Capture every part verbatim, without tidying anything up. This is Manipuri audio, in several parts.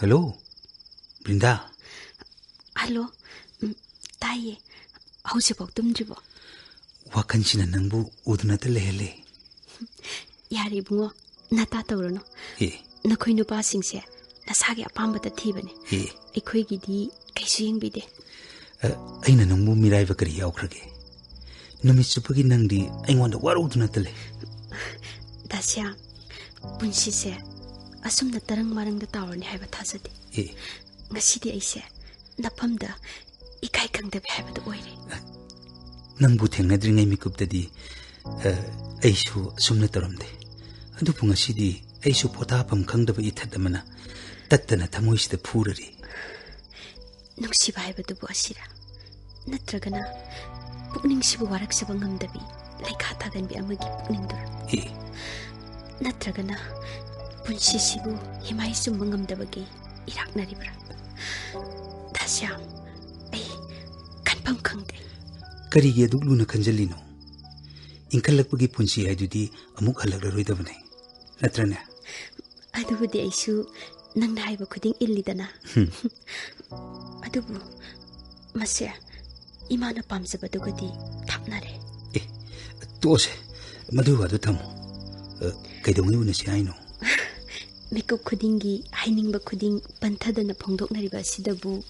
ꯍꯜꯂꯣ, ꯕ꯭ꯔꯤꯟꯗꯥ꯫ ꯍꯜꯂꯣ꯫ ꯎꯝ, ꯇꯥꯏꯌꯦ꯫ ꯍꯧꯖꯤꯛꯐꯥꯎ ꯇꯨꯝꯗ꯭ꯔꯤꯕꯣ? ꯋꯥꯈꯜꯁꯤꯅ ꯅꯪꯕꯨ ꯎꯗꯨꯅꯇ ꯂꯩꯍꯜꯂꯦ꯫ ꯌꯥꯔꯦ ꯏꯕꯨꯡꯉꯣ, ꯅꯇꯥ ꯇꯧꯔꯅꯨ꯫ ꯑꯦ꯫ ꯅꯈꯣꯏ ꯅꯨꯄꯥꯁꯤꯡꯁꯦ ꯅꯁꯥꯒꯤ ꯑꯄꯥꯝꯕꯇ ꯊꯤꯕꯅꯦ꯫ ꯑꯦ꯫ ꯑꯩꯈꯣꯏꯒꯤꯗꯤ ꯀꯩꯁꯨ ꯌꯦꯡꯕꯤꯗꯦ꯫ ꯑ, ꯑꯩꯅ ꯅꯪꯕꯨ ꯃꯤꯔꯥꯏꯕ ꯀꯔꯤ ꯌꯥꯎꯈ꯭ꯔꯒꯦ? ꯅꯨꯃꯤꯠ ꯆꯨꯞꯄꯒꯤ ꯅꯪꯗꯤ ꯑꯩꯉꯣꯟꯗ ꯋꯥꯔꯧꯗꯨꯅꯇ ꯂꯩ꯫ ꯗꯥꯁ꯭ꯌꯥꯝ, ꯄꯨꯟꯁꯤꯁꯦ ꯑꯁꯨꯝꯅ ꯇꯔꯪ ꯃꯔꯪꯗ ꯇꯥꯎꯔꯅꯤ ꯍꯥꯏꯕ ꯊꯥꯖꯗꯦ꯫ ꯑꯦ꯫ ꯉꯁꯤꯗꯤ ꯑꯩꯁꯦ ꯅꯐꯝꯗ ꯏꯀꯥꯏ ꯈꯪꯗꯕꯤ ꯍꯥꯏꯕꯗꯨ ꯑꯣꯏꯔꯦ꯫ ꯅꯪꯕꯨ ꯊꯦꯡꯅꯗ꯭ꯔꯤꯉꯩ ꯃꯤꯀꯨꯞꯇꯗꯤ, ꯑ, ꯑꯩꯁꯨ ꯑꯁꯨꯝꯅ ꯇꯧꯔꯝꯗꯦ꯫ ꯑꯗꯨꯕꯨ ꯉꯁꯤꯗꯤ ꯑꯩꯁꯨ ꯄꯣꯊꯥꯐꯝ ꯈꯪꯗꯕ ꯏꯊꯠ ꯑꯃꯅ ꯇꯠꯇꯅ ꯊꯃꯣꯏꯁꯤꯗ ꯐꯨꯔꯔꯤ꯫ ꯅꯨꯡꯁꯤꯕ ꯍꯥꯏꯕꯗꯨꯕꯨ ꯑꯁꯤꯔꯥ? ꯅꯠꯇ꯭ꯔꯒꯅ ꯄꯨꯛꯅꯤꯡꯁꯤꯕꯨ ꯋꯥꯔꯛꯆꯕ ꯉꯝꯗꯕꯤ ꯂꯩꯈꯥ ꯊꯥꯒꯟꯕꯤ ꯑꯃꯒꯤ ꯄꯨꯛꯅꯤꯡꯗꯨꯔꯥ? ꯑꯦ꯫ ꯅꯠꯇ꯭ꯔꯒꯅ ꯄꯨꯟꯁꯤꯁꯤꯕꯨ ꯍꯤꯃꯥꯏ ꯆꯨꯝꯕ ꯉꯝꯗꯕꯒꯤ ꯏꯔꯥꯛꯅꯔꯤꯕ꯭ꯔꯥ? ꯗꯥꯁ꯭ꯌꯥꯝ, ꯑꯩ ꯈꯟꯐꯝ ꯈꯪꯗꯦ꯫ ꯀꯔꯤꯒꯤ ꯑꯗꯨꯛ ꯂꯨꯅ ꯈꯟꯖꯜꯂꯤꯅꯣ? ꯏꯟꯈꯠꯂꯛꯄꯒꯤ ꯄꯨꯟꯁꯤ ꯍꯥꯏꯗꯨꯗꯤ ꯑꯃꯨꯛ ꯍꯜꯂꯛꯂꯔꯣꯏꯗꯕꯅꯤ, ꯅꯠꯇ꯭ꯔꯅꯦ? ꯑꯗꯨꯕꯨꯗꯤ ꯑꯩꯁꯨ ꯅꯪꯅ ꯍꯥꯏꯕ ꯈꯨꯗꯤꯡ ꯏꯜꯂꯤꯗꯅ꯫ ꯍꯨꯝ꯫ ꯑꯗꯨꯕꯨ ꯃꯁꯦ ꯏꯃꯥꯅ ꯄꯥꯝꯖꯕꯗꯨꯒꯗꯤ ꯊꯥꯞꯅꯔꯦ꯫ ꯑꯦ, ꯇꯣꯛꯑꯁꯦ, ꯃꯗꯨꯒꯤ ꯋꯥꯗꯨ ꯊꯝꯃꯣ꯫ ꯑ, ꯀꯩꯗꯧꯉꯩ ꯎꯅꯁꯤ ꯍꯥꯏꯅꯣ? ꯃꯤꯀꯨꯞ ꯈꯨꯗꯤꯡꯒꯤ ꯍꯥꯏꯅꯤꯡꯕ ꯈꯨꯗꯤꯡ ꯄꯟꯊꯗꯅ ꯐꯣꯡꯗꯣꯛꯅꯔꯤꯕ ꯑꯁꯤꯗꯕꯨ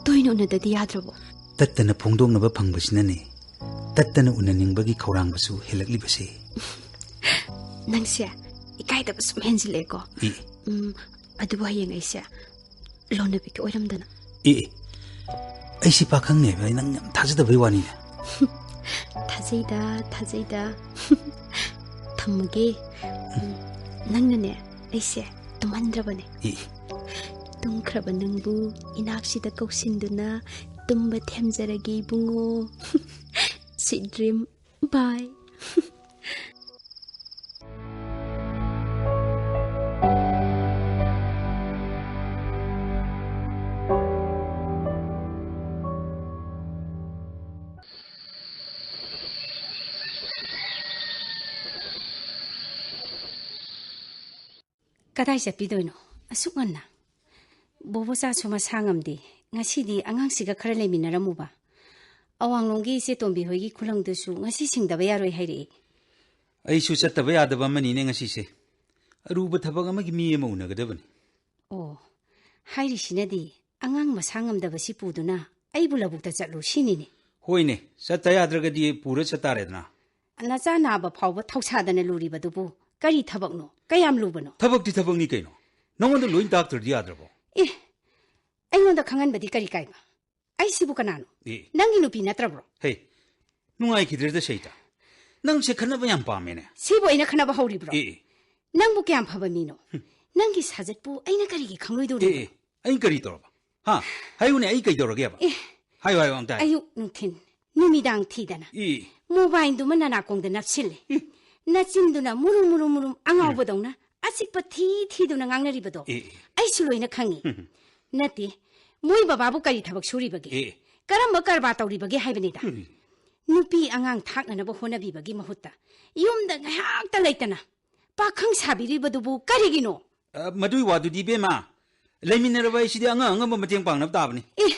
ꯇꯣꯏꯅ ꯎꯅꯗꯗꯤ ꯌꯥꯗ꯭ꯔꯕꯣ? ꯇꯠꯇꯅ ꯐꯣꯡꯗꯣꯛꯅꯕ ꯐꯪꯕꯁꯤꯅꯅꯦ ꯇꯠꯇꯅ ꯎꯅꯅꯤꯡꯕꯒꯤ ꯈꯧꯔꯥꯡꯕꯁꯨ ꯍꯦꯜꯂꯛꯂꯤꯕꯁꯦ꯫ ꯅꯪꯁꯦ ꯏꯀꯥꯏꯗꯕ ꯁꯨꯝ ꯍꯦꯟꯖꯤꯜꯂꯛꯑꯦꯀꯣ꯫ ꯏ꯫ ꯎꯝ, ꯑꯗꯨꯕꯨ ꯍꯌꯦꯡ ꯑꯩꯁꯦ ꯂꯣꯟꯅꯕꯤꯒ ꯑꯣꯏꯔꯝꯗꯅ꯫ ꯑꯦ, ꯑꯦ, ꯑꯩꯁꯤ ꯄꯥꯈꯪꯅꯦꯕ, ꯑꯩ ꯅꯪ ꯌꯥꯝ ꯊꯥꯖꯗꯕꯩ ꯋꯥꯅꯤꯅꯦ꯫ ꯊꯥꯖꯩꯗ, ꯊꯥꯖꯩꯗ꯫ ꯊꯝꯃꯒꯦ꯫ ꯎꯝ, ꯅꯪꯅꯅꯦ, ꯑꯩꯁꯦ ꯇꯨꯝꯍꯟꯗ꯭ꯔꯕꯅꯦ꯫ ꯑꯦ꯫ ꯇꯨꯝꯈ꯭ꯔꯕ ꯅꯪꯕꯨ ꯏꯅꯥꯛꯁꯤꯗ ꯀꯧꯁꯤꯟꯗꯨꯅ ꯇꯨꯝꯕ ꯊꯦꯝꯖꯔꯒꯦ ꯏꯕꯨꯡꯉꯣ꯫ Sweet dream. Bye. ꯀꯗꯥꯏ ꯆꯠꯄꯤꯗꯣꯏꯅꯣ ꯑꯁꯨꯛ ꯉꯟꯅ? ꯕꯣꯕꯣꯆꯥꯁꯨ ꯃꯁꯥ ꯉꯝꯗꯦ꯫ ꯉꯁꯤꯗꯤ ꯑꯉꯥꯡꯁꯤꯒ ꯈꯔ ꯂꯩꯃꯤꯟꯅꯔꯝꯃꯨꯕ꯫ ꯑꯋꯥꯡꯂꯣꯝꯒꯤ ꯏꯆꯦ ꯇꯣꯝꯕꯤ ꯍꯣꯏꯒꯤ ꯈꯨꯂꯪꯗꯨꯁꯨ ꯉꯁꯤ ꯁꯤꯡꯗꯕ ꯌꯥꯔꯣꯏ ꯍꯥꯏꯔꯛꯏ꯫ ꯑꯩꯁꯨ ꯆꯠꯇꯕ ꯌꯥꯗꯕ ꯑꯃꯅꯤꯅꯦ ꯉꯁꯤꯁꯦ꯫ ꯑꯔꯨꯕ ꯊꯕꯛ ꯑꯃꯒꯤ ꯃꯤ ꯑꯃ ꯎꯅꯒꯗꯕꯅꯤ꯫ ꯑꯣ, ꯍꯥꯏꯔꯤꯁꯤꯅꯗꯤ ꯑꯉꯥꯡ ꯃꯁꯥ ꯉꯝꯗꯕꯁꯤ ꯄꯨꯗꯨꯅ ꯑꯩꯕꯨ ꯂꯧꯕꯨꯛꯇ ꯆꯠꯂꯨ ꯁꯤꯅꯤꯅꯦ꯫ ꯍꯣꯏꯅꯦ, ꯆꯠꯇ ꯌꯥꯗ꯭ꯔꯒꯗꯤ ꯄꯨꯔ ꯆꯠꯇꯥꯔꯦꯗꯅ꯫ ꯅꯆꯥ ꯅꯥꯕ ꯐꯥꯎꯕ ꯊꯧꯁꯥꯗꯅ ꯂꯨꯔꯤꯕꯗꯨꯕꯨ ꯀꯔꯤ ꯊꯕꯛꯅꯣ? ꯀꯌꯥꯝ ꯂꯨꯕꯅꯣ? ꯊꯕꯛꯇꯤ ꯊꯕꯛꯅꯤ ꯀꯩꯅꯣ꯫ ꯅꯉꯣꯟꯗ ꯂꯣꯏ ꯇꯥꯛꯇ꯭ꯔꯗꯤ ꯌꯥꯗ꯭ꯔꯕꯣ? ꯑꯦ, ꯑꯩꯉꯣꯟꯗ ꯈꯪꯍꯟꯕꯗꯤ ꯀꯔꯤ ꯀꯥꯏꯕ? ꯑꯩꯁꯤꯕꯨ ꯀꯅꯥꯅꯣ? ꯑꯦ꯫ ꯅꯪꯒꯤ ꯅꯨꯄꯤ ꯅꯠꯇ꯭ꯔꯕ꯭ꯔꯣ? ꯍꯦ, ꯅꯨꯡꯉꯥꯏꯈꯤꯗ꯭ꯔꯦꯗ ꯁꯩꯇ꯫ ꯅꯪꯁꯦ ꯈꯠꯅꯕ ꯌꯥꯝ ꯄꯥꯝꯃꯦꯅꯦ꯫ ꯁꯤꯕꯨ ꯑꯩꯅ ꯈꯠꯅꯕ ꯍꯧꯔꯤꯕ꯭ꯔꯣ? ꯑꯦ, ꯑꯦ꯫ ꯅꯪꯕꯨ ꯀꯌꯥꯝ ꯐꯕ ꯃꯤꯅꯣ? ꯍꯨꯝ꯫ ꯅꯪꯒꯤ ꯁꯥꯖꯠꯄꯨ ꯑꯩꯅ ꯀꯔꯤꯒꯤ ꯈꯪꯂꯣꯏꯗꯧꯔꯤꯕꯅꯣ? ꯑꯦ, ꯑꯦ, ꯑꯩ ꯀꯔꯤ ꯇꯧꯔꯕ? ꯍꯥ? ꯍꯥꯏꯌꯨꯅꯦ, ꯑꯩ ꯀꯩ ꯇꯧꯔꯒꯦꯕ? ꯑꯦ꯫ ꯍꯥꯏꯌꯨ, ꯍꯥꯏꯌꯨ, ꯑꯝꯇ ꯍꯥꯏꯌꯨ꯫ ꯑꯌꯨꯛ, ꯅꯨꯡꯊꯤꯟ, ꯅꯨꯃꯤꯗꯥꯡ ꯊꯤꯗꯅ ꯑꯦ꯫ ꯃꯣꯕꯥꯏꯜꯗꯨꯃ ꯅꯅꯥꯀꯣꯡꯗ ꯅꯞꯁꯤꯜꯂꯦ꯫ ꯑꯦ꯫ ꯅꯆꯤꯟꯗꯨꯅ ꯃꯨꯔꯨꯝ, ꯃꯨꯔꯨꯝ, ꯃꯨꯔꯨꯝ ꯑꯉꯥꯎꯕꯗꯧꯅ ꯑꯆꯤꯛꯄ ꯊꯤ ꯊꯤꯗꯨꯅ ꯉꯥꯡꯅꯔꯤꯕꯗꯣ ꯑꯦ, ꯑꯦ꯫ ꯑꯩꯁꯨ ꯂꯣꯏꯅ ꯈꯪꯉꯤ꯫ ꯎꯝ꯫ ꯅꯠꯇꯦ, ꯃꯣꯏ ꯕꯕꯥꯕꯨ ꯀꯔꯤ ꯊꯕꯛ ꯁꯨꯔꯤꯕꯒꯦ? ꯑꯦ꯫ ꯀꯔꯝꯕ ꯀꯔꯕꯥꯔ ꯇꯧꯔꯤꯕꯒꯦ ꯍꯥꯏꯕꯅꯤꯗ꯫ ꯎꯝ꯫ ꯅꯨꯄꯤ ꯑꯉꯥꯡ ꯊꯥꯛꯅꯅꯕ ꯍꯣꯠꯅꯕꯤꯕꯒꯤ ꯃꯍꯨꯠꯇ ꯌꯨꯝꯗ ꯉꯥꯏꯍꯥꯛꯇ ꯂꯩꯇꯅ ꯄꯥꯈꯪ ꯁꯥꯕꯤꯔꯤꯕꯗꯨꯕꯨ ꯀꯔꯤꯒꯤꯅꯣ? ꯑ, ꯃꯗꯨꯒꯤ ꯋꯥꯗꯨꯗꯤ, ꯏꯕꯦꯝꯃ, ꯂꯩꯃꯤꯟꯅꯔꯕ ꯍꯥꯏꯁꯤꯗꯤ ꯑꯉꯝ ꯑꯉꯝꯕ ꯃꯇꯦꯡ ꯄꯥꯡꯅꯕ ꯇꯥꯕꯅꯤ꯫ ꯑꯦ,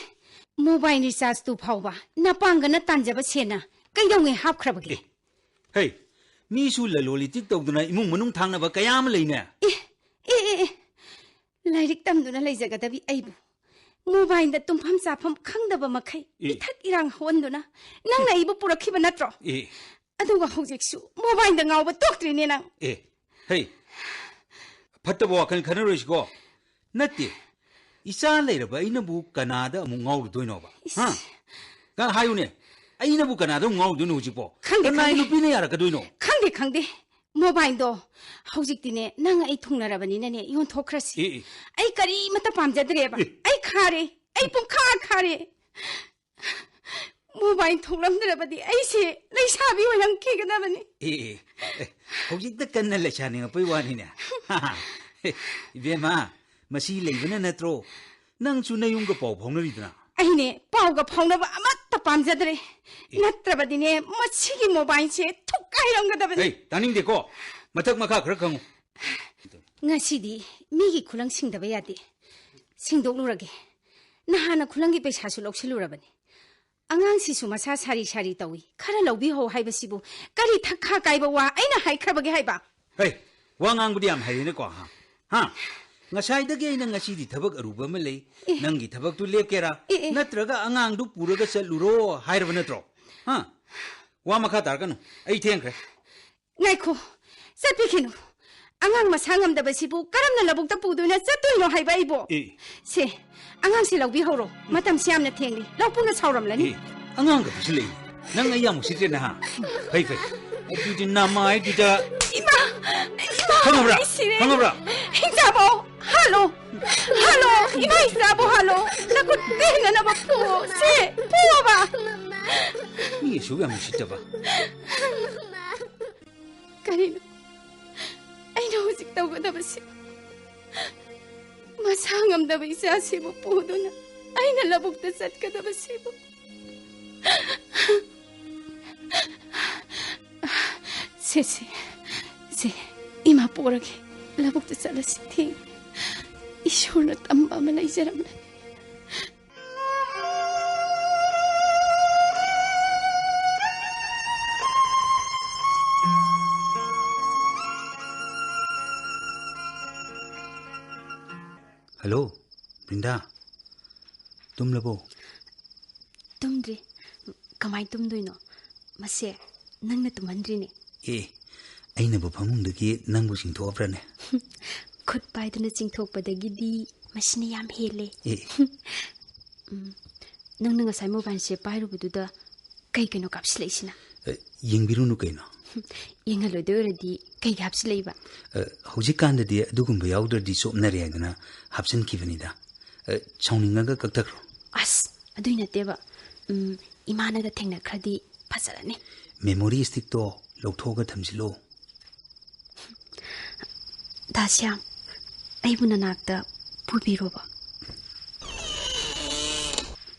ꯃꯣꯕꯥꯏꯜ ꯔꯤꯆꯥꯔꯖꯇꯨ ꯐꯥꯎꯕ ꯅꯄꯥꯡꯒꯅ ꯇꯥꯟꯖꯕ ꯁꯦꯟꯅ ꯀꯩꯗꯧꯉꯩ ꯍꯥꯞꯈ꯭ꯔꯕꯒꯦ? ꯑꯦ, ꯍꯩ, ꯃꯤꯁꯨ ꯂꯂꯣꯟ ꯏꯇꯤꯛ ꯇꯧꯗꯨꯅ ꯏꯃꯨꯡ ꯃꯅꯨꯡ ꯊꯥꯡꯅꯕ ꯀꯌꯥ ꯑꯃ ꯂꯩꯅꯦ꯫ ꯑꯦ, ꯑꯦ, ꯑꯦ, ꯑꯦ꯫ ꯂꯥꯏꯔꯤꯛ ꯇꯝꯗꯨꯅ ꯂꯩꯖꯒꯗꯕꯤ ꯑꯩꯕꯨ ꯃꯣꯕꯥꯏꯜꯗ ꯇꯨꯝꯐꯝ ꯆꯥꯐꯝ ꯈꯪꯗꯕ ꯃꯈꯩ ꯑꯦ꯫ ꯏꯊꯛ ꯏꯔꯥꯡ ꯍꯧꯍꯟꯗꯨꯅ ꯅꯪꯅ ꯑꯩꯕꯨ ꯄꯨꯔꯛꯈꯤꯕ ꯅꯠꯇ꯭ꯔꯣ? ꯑꯦ꯫ ꯑꯗꯨꯒ ꯍꯧꯖꯤꯛꯁꯨ ꯃꯣꯕꯥꯏꯜꯗ ꯉꯥꯎꯕ ꯇꯣꯛꯇ꯭ꯔꯤꯅꯦ ꯅꯪ꯫ ꯑꯦ, ꯍꯩ, ꯐꯠꯇꯕ ꯋꯥꯈꯜ ꯈꯟꯅꯔꯣꯏꯁꯤꯀꯣ꯫ ꯅꯠꯇꯦ, ꯏꯆꯥ ꯂꯩꯔꯕ ꯑꯩꯅꯕꯨ ꯀꯅꯥꯗ ꯑꯃꯨꯛ ꯉꯥꯎꯔꯨꯗꯣꯏꯅꯣꯕ? ꯏꯁ꯫ ꯍꯥ? ꯀ-, ꯍꯥꯏꯌꯨꯅꯦ, ꯑꯩꯅꯕꯨ ꯀꯅꯥꯗ ꯑꯃꯨꯛ ꯉꯥꯎꯔꯨꯗꯣꯏꯅꯣ ꯍꯧꯖꯤꯛꯄꯣ? ꯈꯪꯗꯦ, ꯀꯅꯥꯏ ꯈꯪꯗꯦ꯫ ꯅꯨꯄꯤꯅ ꯌꯥꯔꯛꯀꯗꯣꯏꯅꯣ? ꯈꯪꯗꯦ, ꯈꯪꯗꯦ꯫ ꯃꯣꯕꯥꯏꯜꯗꯣ ꯍꯧꯖꯤꯛꯇꯤꯅꯦ, ꯅꯪ ꯑꯩ ꯊꯨꯡꯅꯔꯕꯅꯤꯅꯅꯦ, ꯌꯣꯟꯊꯣꯛꯈ꯭ꯔꯁꯤ꯫ ꯑꯦ, ꯑꯦ꯫ ꯑꯩ ꯀꯔꯤꯃꯠꯇ ꯄꯥꯝꯖꯗ꯭ꯔꯦꯕ꯫ ꯑꯦ꯫ ꯑꯩ ꯈꯥꯔꯦ, ꯑꯩ ꯄꯨꯡꯈꯥ ꯈꯥꯔꯦ꯫ ꯃꯣꯕꯥꯏꯜ ꯊꯣꯛꯂꯝꯗ꯭ꯔꯕꯗꯤ ꯑꯩꯁꯦ ꯂꯩꯁꯥꯕꯤ ꯑꯣꯏꯔꯝꯈꯤꯒꯗꯕꯅꯤ꯫ ꯑꯦ, ꯑꯦ, ꯑꯦ, ꯍꯧꯖꯤꯛꯇ ꯀꯟꯅ ꯂꯩꯁꯥꯅꯤꯡꯉꯛꯄꯩ ꯋꯥꯅꯤꯅꯦ꯫ ꯏꯕꯦꯝꯃ, ꯃꯁꯤ ꯂꯩꯕꯅ ꯅꯠꯇ꯭ꯔꯣ? ꯅꯪꯁꯨ ꯅꯌꯨꯝꯒ ꯄꯥꯎ ꯐꯥꯎꯅꯔꯤꯗꯅ? ꯑꯩꯅꯦ, ꯄꯥꯎꯒ ꯐꯥꯎꯅꯕ ꯑꯃꯠꯇ ꯄꯥꯝꯖꯗ꯭ꯔꯦ꯫ ꯑꯦ꯫ ꯅꯠꯇ꯭ꯔꯕꯗꯤꯅꯦ, ꯃꯁꯤꯒꯤ ꯃꯣꯕꯥꯏꯜꯁꯦ ꯊꯨꯒꯥꯏꯔꯝꯒꯗꯕꯅꯤ꯫ ꯍꯩ, ꯇꯥꯅꯤꯡꯗꯦꯀꯣ꯫ ꯃꯊꯛ ꯃꯈꯥ ꯈꯔ ꯈꯪꯉꯨ꯫ ꯉꯁꯤꯗꯤ ꯃꯤꯒꯤ ꯈꯨꯂꯪ ꯁꯤꯡꯗꯕ ꯌꯥꯗꯦ꯫ ꯁꯦꯡꯗꯣꯛꯂꯨꯔꯒꯦ꯫ ꯅꯍꯥꯟꯅ ꯈꯨꯂꯪꯒꯤ ꯄꯩꯁꯥꯁꯨ ꯂꯧꯁꯤꯜꯂꯨꯔꯕꯅꯤ꯫ ꯑꯉꯥꯡꯁꯤꯁꯨ ꯃꯁꯥ ꯁꯥꯔꯤ ꯁꯥꯔꯤ ꯇꯧꯏ꯫ ꯈꯔ ꯂꯧꯕꯤꯍꯧ ꯍꯥꯏꯕꯁꯤꯕꯨ ꯀꯔꯤ ꯊꯛꯈꯥ ꯀꯥꯏꯕ ꯋꯥ ꯑꯩꯅ ꯍꯥꯏꯈ꯭ꯔꯕꯒꯦ ꯍꯥꯏꯕ? ꯍꯩ, ꯋꯥ ꯉꯥꯡꯕꯗꯤ ꯌꯥꯝ ꯍꯩꯔꯦꯅꯦꯀꯣ, ꯍꯥ? ꯍꯥ? ꯉꯁꯥꯏꯗꯒꯤ ꯑꯩꯅ ꯉꯁꯤꯗꯤ ꯊꯕꯛ ꯑꯔꯨꯕ ꯑꯃ ꯂꯩ, ꯑꯦ꯫ ꯅꯪꯒꯤ ꯊꯕꯛꯇꯨ ꯂꯦꯞꯀꯦꯔꯥ? ꯑꯦ, ꯑꯦ꯫ ꯅꯠꯇ꯭ꯔꯒ ꯑꯉꯥꯡꯗꯨ ꯄꯨꯔꯒ ꯆꯠꯂꯨꯔꯣ ꯍꯥꯏꯔꯕ ꯅꯠꯇ꯭ꯔꯣ? ꯍꯥ? ꯋꯥ ꯃꯈꯥ ꯇꯥꯔꯛꯀꯅꯨ, ꯑꯩ ꯊꯦꯡꯈ꯭ꯔꯦ꯫ ꯉꯥꯏꯈꯣ, ꯆꯠꯄꯤꯈꯤꯅꯨ꯫ ꯑꯉꯥꯡ ꯃꯁꯥ ꯉꯝꯗꯕꯁꯤꯕꯨ ꯀꯔꯝꯅ ꯂꯧꯕꯨꯛꯇ ꯄꯨꯗꯨꯅ ꯆꯠꯇꯣꯏꯅꯣ ꯍꯥꯏꯕ ꯑꯩꯕꯣ? ꯑꯦ꯫ ꯁꯦ, ꯑꯉꯥꯡꯁꯦ ꯂꯧꯕꯤꯍꯧꯔꯣ꯫ ꯃꯇꯝꯁꯤ ꯌꯥꯝꯅ ꯊꯦꯡꯂꯤ꯫ ꯂꯧꯄꯨꯅ ꯁꯥꯎꯔꯝꯂꯅꯤ꯫ ꯑꯦ, ꯑꯉꯥꯡꯒ ꯄꯨꯁꯤꯜꯂꯛꯏ꯫ ꯅꯪ ꯑꯩ ꯌꯥꯝ ꯎꯁꯤꯠꯇ꯭ꯔꯦꯅꯦ, ꯍꯥ? ꯐꯩ, ꯐꯩ꯫ ꯑꯗꯨꯗꯤ ꯅꯃꯥꯏꯗꯨꯗ ꯏꯃꯥ! ꯏꯃꯥ! ꯈꯪꯉꯕ꯭ꯔꯥ? ꯑꯩ ꯁꯤꯔꯦ꯫ ꯈꯪꯉꯕ꯭ꯔꯥ? ꯍꯤꯡꯆꯥꯕꯧ! ꯍꯥꯠꯂꯣ! ꯍꯥꯠꯂꯣ! ꯏꯃꯥ ꯍꯤꯡꯆꯥꯕꯧ ꯍꯥꯠꯂꯣ! ꯅꯈꯨꯠ ꯇꯦꯛꯅꯅꯕ ꯄꯨꯑꯣ! ꯁꯦ! ꯄꯨꯑꯣꯕ! ꯃꯤ ꯑꯁꯨꯛ ꯌꯥꯝ ꯎꯁꯤꯠꯇꯕ꯫ ꯀꯔꯤꯅꯣ ꯑꯩꯅ ꯍꯧꯖꯤꯛ ꯇꯧꯒꯗꯕꯁꯤ? ꯃꯁꯥ ꯉꯝꯗꯕ ꯏꯆꯥꯁꯤꯕꯨ ꯄꯨꯗꯨꯅ ꯑꯩꯅ ꯂꯧꯕꯨꯛꯇ ꯆꯠꯀꯗꯕꯁꯤꯕꯨ? ꯁꯦ, ꯁꯦ, ꯁꯦ, ꯏꯃꯥ ꯄꯣꯔꯒꯦ꯫ ꯂꯧꯕꯨꯛꯇ ꯆꯠꯂꯁꯤ, ꯊꯦꯡꯉꯦ꯫ ꯏꯁꯣꯔꯅ ꯇꯝꯕ ꯑꯃ ꯂꯩꯖꯔꯝꯂꯅꯤ꯫ ꯍꯜꯂꯣ, ꯕ꯭ꯔꯤꯟꯗꯥ, ꯇꯨꯝꯂꯕꯣ? ꯇꯨꯝꯗ꯭ꯔꯤ꯫ ꯀꯃꯥꯏ ꯇꯨꯝꯗꯣꯏꯅꯣ? ꯃꯁꯦ, ꯅꯪꯅ ꯇꯨꯝꯍꯟꯗ꯭ꯔꯤꯅꯦ꯫ ꯑꯦ, ꯑꯩꯅꯕꯨ ꯐꯃꯨꯡꯗꯒꯤ ꯅꯪꯕꯨ ꯆꯤꯡꯊꯣꯛꯑꯕ꯭ꯔꯥꯅꯦ? ꯈꯨꯠ ꯄꯥꯏꯗꯨꯅ ꯆꯤꯡꯊꯣꯛꯄꯗꯒꯤꯗꯤ ꯃꯁꯤꯅ ꯌꯥꯝ ꯍꯦꯜꯂꯦ꯫ ꯑꯦ꯫ ꯎꯝ, ꯅꯪꯅ ꯉꯁꯥꯏ ꯃꯣꯕꯥꯏꯜꯁꯦ ꯄꯥꯏꯔꯨꯕꯗꯨꯗ ꯀꯩ ꯀꯩꯅꯣ ꯀꯥꯞꯁꯤꯜꯂꯛꯏꯁꯤꯅ? ꯑꯦ, ꯌꯦꯡꯕꯤꯔꯨꯅꯨ ꯀꯩꯅꯣ꯫ ꯌꯦꯡꯍꯜꯂꯣꯏꯗꯣꯏ ꯑꯣꯏꯔꯗꯤ ꯀꯩꯒꯤ ꯍꯥꯞꯆꯤꯜꯂꯛꯏꯕ? ꯑꯦ, ꯍꯧꯖꯤꯛꯀꯥꯟꯗꯗꯤ ꯑꯗꯨꯒꯨꯝꯕ ꯌꯥꯎꯗ꯭ꯔꯗꯤ ꯆꯣꯞꯅꯔꯦ ꯍꯥꯏꯗꯅ ꯍꯥꯞꯆꯤꯟꯈꯤꯕꯅꯤꯗ꯫ ꯑꯦ, ꯁꯥꯎꯅꯤꯡꯉꯒ ꯀꯛꯊꯈ꯭ꯔꯣ꯫ ꯑꯁ, ꯑꯗꯨꯏ ꯅꯠꯇꯦꯕ꯫ ꯎꯝ, ꯏꯃꯥꯅꯒ ꯊꯦꯡꯅꯈ꯭ꯔꯗꯤ ꯐꯖꯔꯅꯤ꯫ ꯃꯦꯃꯣꯔꯤ ꯁ꯭ꯇꯤꯛꯇꯣ ꯂꯧꯊꯣꯛꯑꯒ ꯊꯝꯖꯤꯜꯂꯣ꯫ ꯗꯥ ꯁ꯭ꯌꯥꯝ, ꯑꯩꯕꯨ ꯅꯅꯥꯛꯇ ꯄꯨꯕꯤꯔꯣꯕ꯫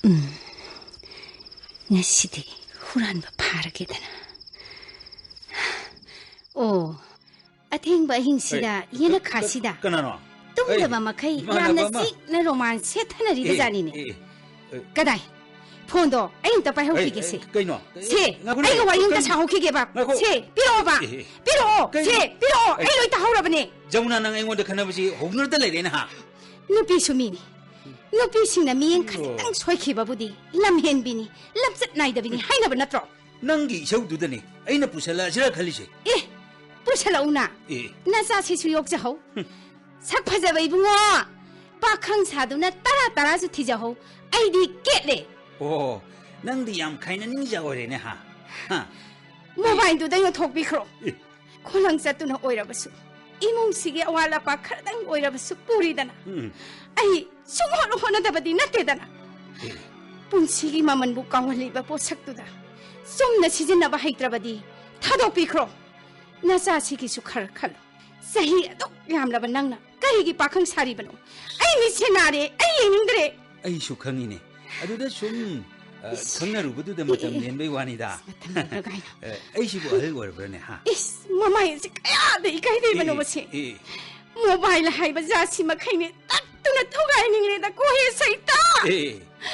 ꯎꯝ, ꯉꯁꯤꯗꯤ ꯍꯨꯔꯥꯟꯕ ꯐꯥꯔꯒꯦꯗꯅ꯫ ꯑꯣ, ꯑꯊꯦꯡꯕ ꯑꯍꯤꯡꯁꯤꯗ, ꯑꯦ, ꯌꯦꯅꯈꯥꯁꯤꯗ꯫ ꯀ-, ꯀ-, ꯀꯅꯥꯅꯣ? ꯈꯪꯗꯕ ꯃꯈꯩ ꯏꯃꯥꯟꯅꯕ ꯌꯥꯝꯅ ꯑꯃ꯫ ꯆꯤꯛꯅ ꯔꯣꯃꯥꯟꯁ ꯁꯦꯠꯊꯅꯔꯤꯕ ꯑꯦ, ꯖꯥꯠꯅꯤꯅꯦ꯫ ꯑꯦ, ꯑꯦ, ꯀꯗꯥꯏ? ꯐꯣꯟꯗꯣ ꯑꯩ ꯑꯝꯇ ꯄꯥꯏꯍꯧꯈꯤꯒꯦ꯫ ꯑꯦ, ꯁꯦ, ꯑꯦ, ꯀꯩꯅꯣ? ꯁꯦ, ꯉꯥꯏꯈꯣꯅꯦ, ꯑꯩꯒ ꯋꯥꯔꯤ ꯑꯝꯇ ꯀꯩꯅꯣ? ꯁꯥꯍꯧꯈꯤꯒꯦꯕ꯫ ꯉꯥꯏꯈꯣ꯫ ꯁꯦ, ꯄꯤꯔꯛꯑꯣꯕ꯫ ꯑꯦ, ꯑꯦ꯫ ꯄꯤꯔꯛꯑꯣ꯫ ꯀꯩꯅꯣ? ꯁꯦ, ꯄꯤꯔꯛꯑꯣ꯫ ꯑꯦ꯫ ꯑꯩ ꯂꯣꯏ ꯇꯥꯍꯧꯔꯕꯅꯦ꯫ ꯖꯃꯨꯅꯥ, ꯅꯪ ꯑꯩꯉꯣꯟꯗ ꯈꯠꯅꯕꯁꯤ ꯍꯧꯅꯔꯗ ꯂꯩꯔꯦꯅꯦ, ꯍꯥ? ꯅꯨꯄꯤꯁꯨ ꯃꯤꯅꯤ꯫ ꯅꯨꯄꯤꯁꯤꯡꯅ ꯃꯤꯠꯌꯦꯡ ꯑꯣ꯫ ꯈꯖꯤꯛꯇꯪ ꯁꯣꯏꯈꯤꯕꯕꯨꯗꯤ ꯂꯝꯍꯦꯟꯕꯤꯅꯤ, ꯂꯝꯆꯠ ꯅꯥꯏꯗꯕꯤꯅꯤ ꯍꯥꯏꯅꯕ ꯅꯠꯇ꯭ꯔꯣ? ꯅꯪꯒꯤ ꯏꯁꯧꯗꯨꯗꯅꯦ ꯑꯩꯅ ꯄꯨꯁꯜꯂꯛꯑꯁꯤꯔꯥ ꯈꯜꯂꯤꯁꯦ꯫ ꯑꯦ, ꯄꯨꯁꯜꯂꯛꯎꯅ꯫ ꯑꯦ꯫ ꯅꯆꯥꯁꯤꯁꯨ ꯌꯣꯛꯆꯍꯧ꯫ ꯍꯨꯝ꯫ ꯁꯛ ꯐꯖꯕ ꯏꯕꯨꯡꯉꯣ, ꯄꯥꯈꯪ ꯁꯥꯗꯨꯅ ꯇꯔꯥ ꯇꯔꯥꯁꯨ ꯊꯤꯖꯍꯧ꯫ ꯑꯩꯗꯤ ꯀꯦꯠꯂꯦ꯫ ꯑꯣ, ꯅꯪꯗꯤ ꯌꯥꯝ ꯈꯥꯏꯅꯅꯤꯡꯖ ꯑꯣꯏꯔꯦꯅꯦ, ꯍꯥ? ꯍꯥ? ꯃꯣꯕꯥꯏꯜꯗꯨꯗ ꯌꯣꯟꯊꯣꯛꯄꯤꯈ꯭ꯔꯣ꯫ ꯑꯦ꯫ ꯈꯨꯂꯪ ꯆꯠꯇꯨꯅ ꯑꯣꯏꯔꯕꯁꯨ, ꯏꯃꯨꯡꯁꯤꯒꯤ ꯑꯋꯥꯠ ꯑꯄꯥ ꯈꯔꯗꯪ ꯑꯣꯏꯔꯕꯁꯨ ꯄꯨꯔꯤꯗꯅ꯫ ꯎꯝ꯫ ꯑꯩ ꯁꯨꯡꯍꯣꯠ ꯍꯣꯠꯅꯗꯕꯗꯤ ꯅꯠꯇꯦꯗꯅ꯫ ꯑꯦ꯫ ꯄꯨꯟꯁꯤꯒꯤ ꯃꯃꯜꯕꯨ ꯀꯥꯎꯍꯜꯂꯤꯕ ꯄꯣꯠꯁꯛꯇꯨꯗ ꯆꯨꯝꯅ ꯁꯤꯖꯤꯟꯅꯕ ꯍꯩꯇ꯭ꯔꯕꯗꯤ ꯊꯥꯗꯣꯛꯄꯤꯈ꯭ꯔꯣ꯫ ꯅꯆꯥꯁꯤꯒꯤꯁꯨ ꯈꯔ ꯈꯜꯂꯨ꯫ ꯆꯍꯤ ꯑꯗꯨꯛ ꯌꯥꯝꯂꯕ ꯅꯪꯅ ꯀꯔꯤꯒꯤ ꯄꯥꯈꯪ ꯁꯥꯔꯤꯕꯅꯣ? ꯑꯩ ꯃꯤꯠꯁꯦ ꯅꯥꯔꯦ, ꯑꯩ ꯌꯦꯡꯅꯤꯡꯗ꯭ꯔꯦ꯫ ꯑꯩꯁꯨ ꯈꯪꯉꯤꯅꯦ꯫ ꯑꯗꯨꯗ ꯁꯨꯝ, ꯑ, ꯏꯁ꯫ ꯈꯪꯅꯔꯨꯕꯗꯨꯗ ꯃꯇꯝ ꯑꯦ, ꯑꯦ꯫ ꯂꯦꯟꯕꯩ ꯋꯥꯅꯤꯗ꯫ ꯃꯇꯝ ꯂꯦꯟꯕ ꯀꯥꯏꯅ꯫ ꯑ, ꯑꯩꯁꯤꯕꯨ ꯑꯍꯜ ꯑꯣꯏꯔꯕ꯭ꯔꯅꯦ, ꯍꯥ? ꯏꯁ, ꯃꯃꯥꯏ ꯑꯁꯤ ꯀꯌꯥꯗ ꯏꯀꯥꯏ ꯂꯩꯕꯅꯣ ꯑꯦ, ꯃꯁꯤ? ꯑꯦ꯫ ꯃꯣꯕꯥꯏꯜ ꯍꯥꯏꯕ ꯖꯥꯠꯁꯤ ꯃꯈꯩꯅꯦ ꯇꯠꯇꯨꯅ ꯊꯨꯒꯥꯏꯅꯤꯡꯂꯦꯗ ꯀꯣ ꯍꯦ ꯁꯩꯇ꯫ ꯑꯦ,